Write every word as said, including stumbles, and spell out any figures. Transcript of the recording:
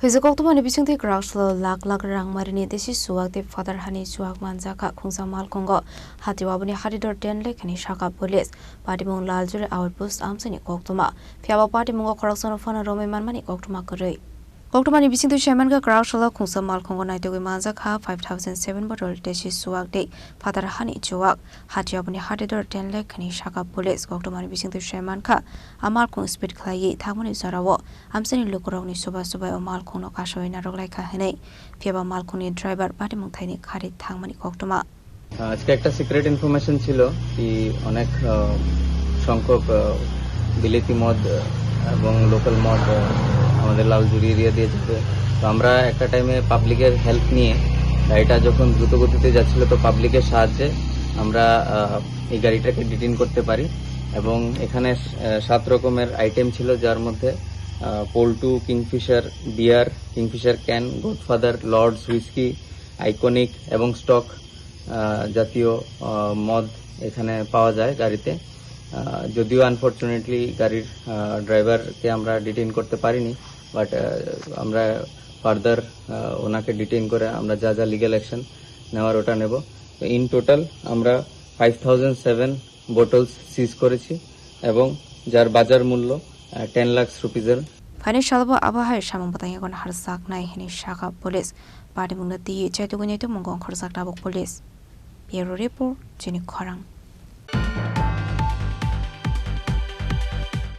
Tei koktwmani bisingtwi kwrak salo lakh lakh rang marini desi chuwak tei phatar hani chuwak manjakha khungsa malkhungo. Hatio aboni hatidor ten lakh hani sakha police. Patimung Laljuri outpost amchaini koktwma. Phiya bo patimungo khoroksano phano romwi manmani koktwma kwrwi. Koktwmani bisingtwi saimankha kwrak salo khungsa malkhungo naitugwi manjakha five thousand seven bottle desi chuwak tei phatar hani chuwak. Hatio aboni hatidor ten lakh hani sakha police. Koktwmani bisingtwi saimankha a malkhung speed khlaiwi thangmani jorao amchaini lukurokni suba subai o malkhungno kasawi narwk laikha hwnwi. Phiya ba malkhungni driver patimung thaini khari thangmani koktwma. আহ, আজকে একটা secret information ছিল কি অনেক আহ, সংখ্যক আহ, বিলেতি মদ আহ, এবং লোকাল মদ আহ, আমাদের লালজুরি এরিয়া দিয়ে যাবে। তো আমরা একটা টাইমে পাবলিকের হেল্প নিয়ে গাড়িটা যখন দ্রুত গতিতে যাচ্ছিল, তো পাবলিকের সাহায্যে আমরা আহ, এই গাড়িটাকে ডিটেইন করতে পারি। এবং এখানে আহ, সাত রকমের আইটেম ছিল, যার মধ্যে পল্টু, Kingfisher beer, Kingfisher can, Godfather, Lords whisky, iconic এবং স্টক আহ, জাতীয় আহ, মদ এখানে পাওয়া যায় গাড়িতে। আহ, যদিও আনফরচুনেটলি গাড়ির আহ, ড্রাইভারকে আমরা ডিটেইন করতে পারিনি, বাট আমরা ফার্দার ওনাকে ডিটেইন করে আমরা যা যা লিগ্যাল অ্যাকশন নেওয়ার ওটা নেব। তো ইন টোটাল আমরা ফাইভ থাউজেন্ড সেভেন বোটলস সিজ করেছি এবং যার বাজার মূল্য টেন লাখস রুপিজের। Phaini salo bo abo hai samung bwtang yago harjaknai hwnwi sakha police. Patimungno twiwi chaitugwi naitukmung ongkhorjak tabuk police. Bureau report, chini khorang.